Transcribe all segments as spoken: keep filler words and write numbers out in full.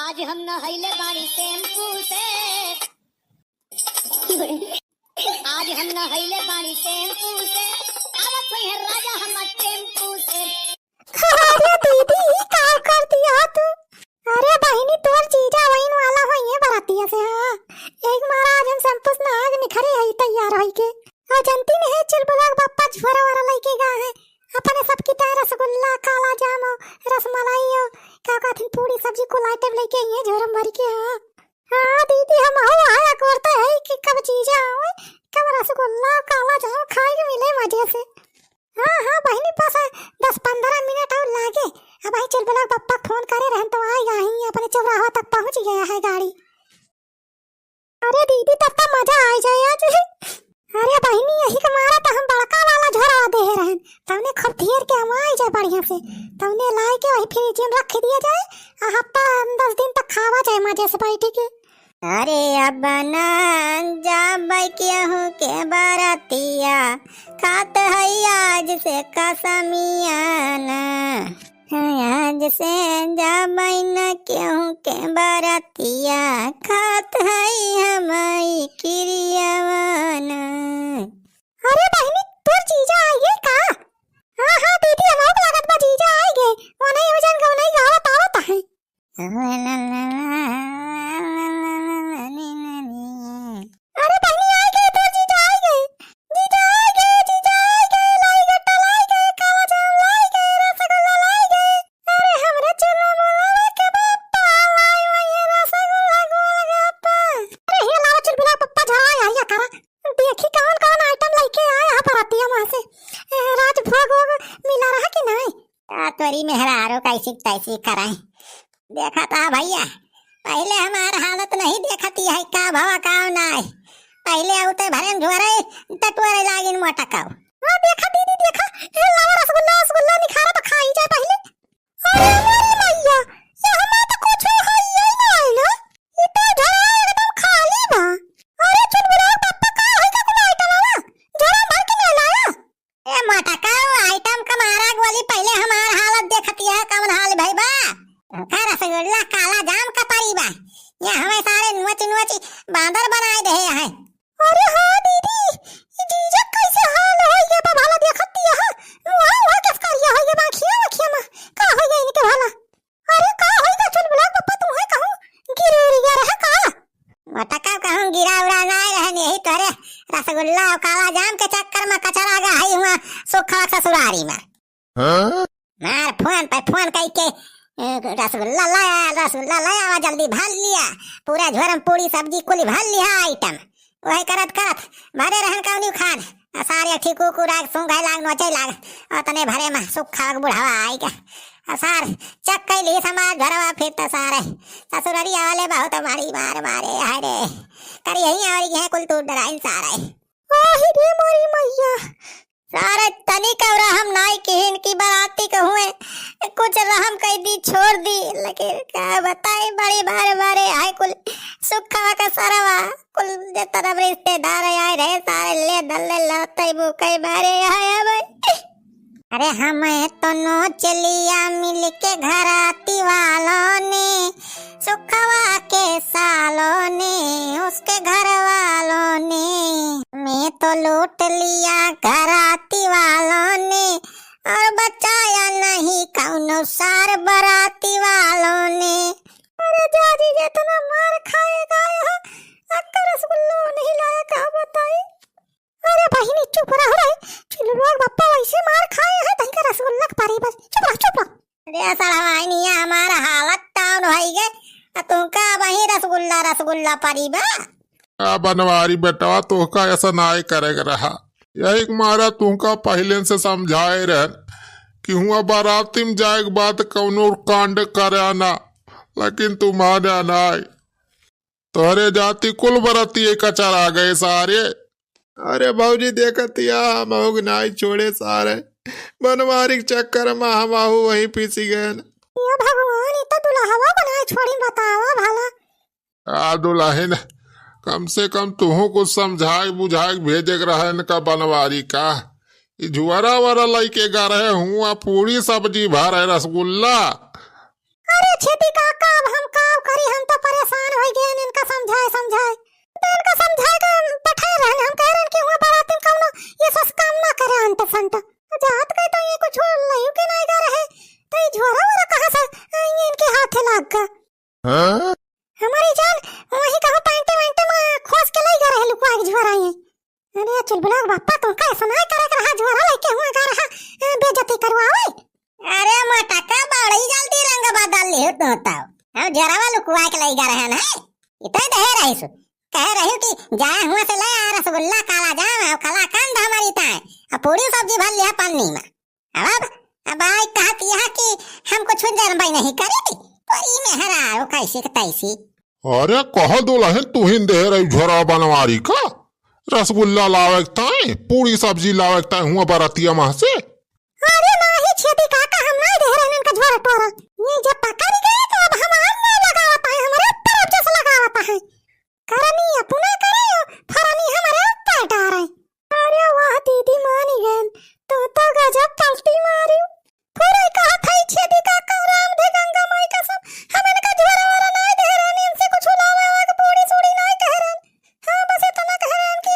आज हम नहैले बानी टेम्पू से, आज हम नहैले बानी टेम्पू से, आवत हुई है राजा हमर टेम्पू से। अरे दीदी, ई का कर दिया तू? अरे बहिनी, तोर जीजा वहीन वाला होइए बरातिया से, हाँ। एक मारा आज हम संतोष ना आज निखरे है तैयार होई के। आ जनती नहीं है, चुलबुला के बप्पा झोरा वाला लेके गा है। अपने सबकी तरह रसगुल्ला, काला जाम और रसमलाई और का कहथिन पूड़ी सब्जी कुल आइटम लेके आई है झोरम भर के, हाँ। हाँ दीदी, हम हो आया करते है कि कब जीजा आवे, कब रसगुल्ला, काला जाम खाए के मिले मजे से। हाँ, हाँ, बहिनी पास है, दस पन्द्रह मिनट और लागे। अब आई चुलबुला के बप्पा फोन करे रहन तो आई, आई अपने चौराहा तक पहुँच गया है गाड़ी। अरे दीदी, तब तो मजा आ जाए आज। अरे बहिनी, यही के मारा तो हम बड़का वाला झोरा दे रहन, तवने खूब ढेर के हम आई जाए बढ़िया से, तवने लाई के वही फ्रिज में रख दिया जाए, आ हफ्ता दस दिन तक खावा जाए मजे से बैठ के। अरे अब ना जाबै केहू के बरतिया, खात हई आज से कसमिया ना। आज से जाबै न केहू के बरतिया, खात हई हमई किरियावा ना। अरे बहिनी, तोर जीजा आइगे का? हाँ, हाँ दीदी, हमहू के लागत बा जीजा आइगे। ओने वजन गवनई गावत आवत है। अरे बहिनी, आइगे, तोर जीजा आइगे। जीजा आइगे, जीजा आइगे, लाई गट्टा लाई गे, काला जाम लाई गे, रसगुल्ला लाई गे। अरे हमरे चुलबुला के बप्पा, लाई वही रसगुल्ला गोलगप्पा। अरे हे लावा चुलबुला बप्पा, झरा आइया करा। देखी कौन कौन आइटम लेके आया है बरातिया वहाँ से। ए, राजभोग वोग मिला रहा कि नहीं? आ तोरी मेहरारू कैसी तैसी कराई। देखा था भैया, पहिले हमार हालत नहीं देखती है, का भवा का नाय। पहिले आउते भरे में झोरे, टटोरे लागिन मोटकाऊ। हाँ, देखा दीदी, देखा, ए लावा रसगुल्ला, रसगुल्ला निखारा तो खाई जाए पहिले। अरे मोरी मैया, ये हमार तो कुछ है ही नहीं ना। ये तो झोरा एकदम खाली बा। अरे चुलबुला बप्पा, का है का कुल आइटम आवा? झोरा भर के नहीं लाया? ए मोटका, वो आइटम का मारा गोली, पहिले हमार हालत देखतिया, कवन हाल भई बा। का रसगुल्ला काला जाम का परी बा, ये हमें सारे नोच नोच बांदर बनाए दे हैं। अरे हाँ दीदी, ई जीजा कैसे हाल होई गे बा भला देखतिया, मुहा मुहा कैसे करिया होई गे बा, अखिया अखिया में का होई गे इनके भला? अरे का होई गा चुलबुला बप्पा, तू है कहूँ गिर उड़ गया रहे का? मोटका कहूँ गिरा उड़ा ना रहन, यही तोरे रसगुल्ला और काला जाम के चक्कर में कचरा गा है हुआ सुखा ससुरारी में। हाँ? मार फोन पे फोन कई के, ए, रसगुल्ला लाया, रसगुल्ला लाया, जल्दी भर लिया, पूरा झोरम पूरी सब्जी कुली भर लिया आइटम। वही करत करत भरे रहन कौनी खान। आ सारे एक ठे कुकुर आग सूंघे लाग, नोचे लाग। और तने भरे में सुख खावक बुढ़ावा आई का। आ सार चक कैली समाज घरवा फिर तो सारे ससुररिया वाले बहुत मारी मार मारे, हाय रे। करी यही और ये कुल तू डराइन सारे। आही रे मोरी मैया। सारे तनिक और हम नाई किहिन की बराती के हुए, कुछ रहम कई दी, छोड़ दी, लेकिन का बताई, बड़ी बार बारे आए कुल सुखवा का सरवा, कुल जे तरफ रिश्तेदार आए रहे, सारे ले दल्ले लड़ते मुके मारे आए भाई। अरे हमें तो नोच लिया मिलके घराती वालों ने, सुखवा के सालों ने, उसके घर वालों ने। मैं तो लूट लिया घराती वालों ने, और बचाया नहीं कौनो सार बराती वालों ने। अरे जाजी, जितना मार खाए गए हो, अक्का रसगुल्ला नहीं लाया, का बताई? अरे बहिनी, चुप रहो रे। चुलबुला बप्पा वैसे मार खाए हैं, तहीं का रसगुल्ला के पारी बस। चुप रहो, चुप रहो। अरे सड़वाइनिया, हमारा हालत टाउन होई गे। आ तुमका वही रसगुल्ला, रसगुल्ला पारी बा। आ बनवारी बेटवा, तोहका ऐसा नाय करे के रहा। यही के मारा तुमका पहिले से समझाए रहन कि हुआ बाराती में जाए के बाद कौनो कांड करे ना, लेकिन तू माने नाय। तोहरे जाति कुल बरतिये कचर आ गए सारे। अरे भौजी देखतिया, हम होग नाई छोड़े सारे। बनवारी के चक्कर में हम आहू वहीं पिसी गए। ये भगवान, ई तो दुल्हवा बनाए छोड़ी, बतावा भला। आ दुल्हन, कम से कम तुहू कुछ समझाए बुझाए के भेजे के रहे इनका बनवारी का। ई झुआरा वारा लइके गा रहे हुआ, पूरी सब्जी भरे रसगुल्ला। अरे छेदी काका, अब हम का करी, हाथे लाग गा। हाँ? हमारी जान, वही कहूँ पैंटे वैंटे में खोस के लई गा रहे लुकवा के झोरा ये। अरे चुलबुला के बापा, तुमका ऐसा ना करे के रहा, झोरा लेके हुआ गा रहा, ए, बेइज्जती करवावे। अरे मटका, बड़ी जल्दी रंग बदल लिहु तू तो। हम झोरावा लुकवा के लई गा रहे ना, इतने दहे रही सु। कहे रही कि जाए हुआ से ले आ रसगुल्ला, काला जाम और कलाकंद हमारी ताए, और पूरी सब्जी भर लिया पन्नी में। अब, अब आई कहत यह कि हम कुछ जनबई नहीं करी, तो ई मेहरारू कैसी के तैसी। अरे कह दुलहिन, तुहिन देहे रही झोरा बनवारी का, रसगुल्ला लावे के ताई, पूरी सब्जी लावे के ताई हुआ बरतिया मह से। अरे नाही छेदी काका, हम नाही देहे रहन इनका झोरा टोरा। ये जब पकड़ गए तो अब हमार ना लगावत है, हमारे ऊपर अब जस लगावत है। करनी अपना करे, फरनी हमारे ऊपर डारे। अरे वाह दीदी, मानी गए, तू तो गजब पलटी मारी। पूरा कहत है छेदी काका, राम धे गंगा माई कसम, हम इनका झोरा वोरा नाही देहे रहन, इनसे कुछ लावे वावे के पूरी सूरी नाही कहे रहन। हाँ, बस इतना कहे रहन कि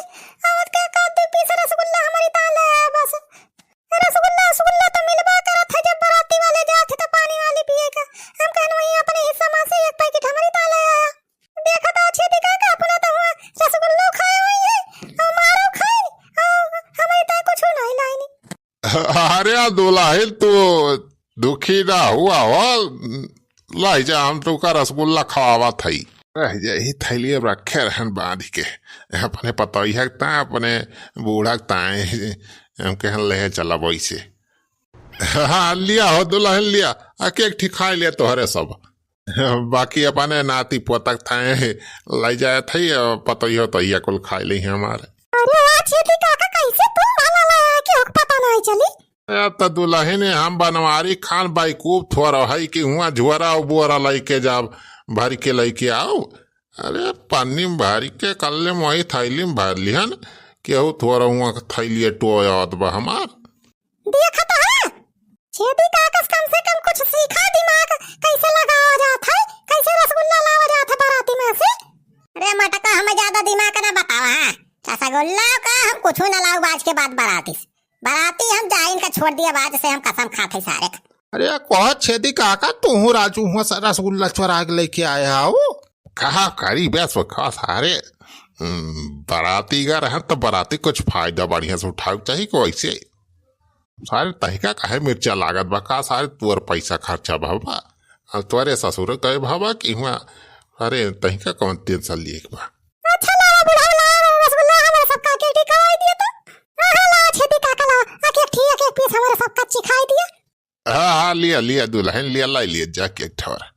आवत के एक आध दो पीस रसगुल्ला हमारी तान ले आया बस। रसगुल्ला, रसगुल्ला तो मिलबा करत है, जब बराती वाले जात है तो पानी वाली पिए का। हम कहन वही अपने हिस्सा में से एक पैकेट हमारी तान ले आया। देखा तो छेदी काका, अपना तो हुआ रसगुल्ला खाए हुई है, और मारो खाए, और हमारी तान कुछ नहीं लाइनी। अरे दुलहिन, तू दुखी ना हुआ हो, लाई जा, हम तुका रसगुल्ला खवावत हई। रह जाई, थैलिए रखे रहन बांध के, अपने पतोहिया के ताए, अपने बूढ़ा के ताए, हम कहन ले चला वैसे। हाँ, लिया हो दुलहिन, लिया, आ केक ठीक खाए लिया तोहरे सब। बाकी अपने नाती पोतक थाए लाई जाए थई, पतोहियो तो ये कुल खाए ली हमारे। अरे वाह छेदी काका, कैसे तुम भला लाया कि ओक पता नहीं चली? ए, त दुलहिन, हम बनवारी खान बाइकूफ थोड़ा है कि हुआ झोरा और बोरा लइके जाब, भर के लइके आओ। अरे, पन्नी में भर के कल्ले मोही थैली में भर लिहन, केहू थोड़ा हुआ थैलिए टोय आवत बा हमार। देखत है, छेदी काकस कम से कम कुछ सीखा दिमाग, कैसे लगावा जात है, कैसे रसगुल्ला लावा जात है बाराती में से। अरे मटका, हमें ज्यादा दिमाग ना बतावा, हाँ। रसगुल्ला का हम कुछ ना लाऊ आज के बाद बाराती से। बाराती हम जाइन का छोड़ दिया, आज से हम कसम खात है सारे का। अरे कह छेदी काका, तू हूँ राजू हुआ सा रसगुल्ला चोरा के लेके आया हो। कहा करी बस वो खा सारे। हम्म, बाराती गा रहन तो बाराती कुछ फायदा बढ़िया से उठावे के चाही को ऐसे। सारे तहिका काहे मिर्चा लागत बा का सारे, तोर पैसा खर्चा भवा। अब तोरे ससुर कहे भवा कि हुआ, अरे तहिका कौन टेंशन लिए के बा। अच्छा लावा बुढ़ऊ, लावा रसगुल्ला, हमारे सबका केक ठीक करवाई दिया तो। हाँ, हाँ, लावा छेदी काका, लावा, आके एक ठी-, एक, एक पीस हमारे सबका चिखाई दिया। हाँ, हाँ, लिया, लिया दुलहिन, लिया, लाई लिया जाके एक ठोर।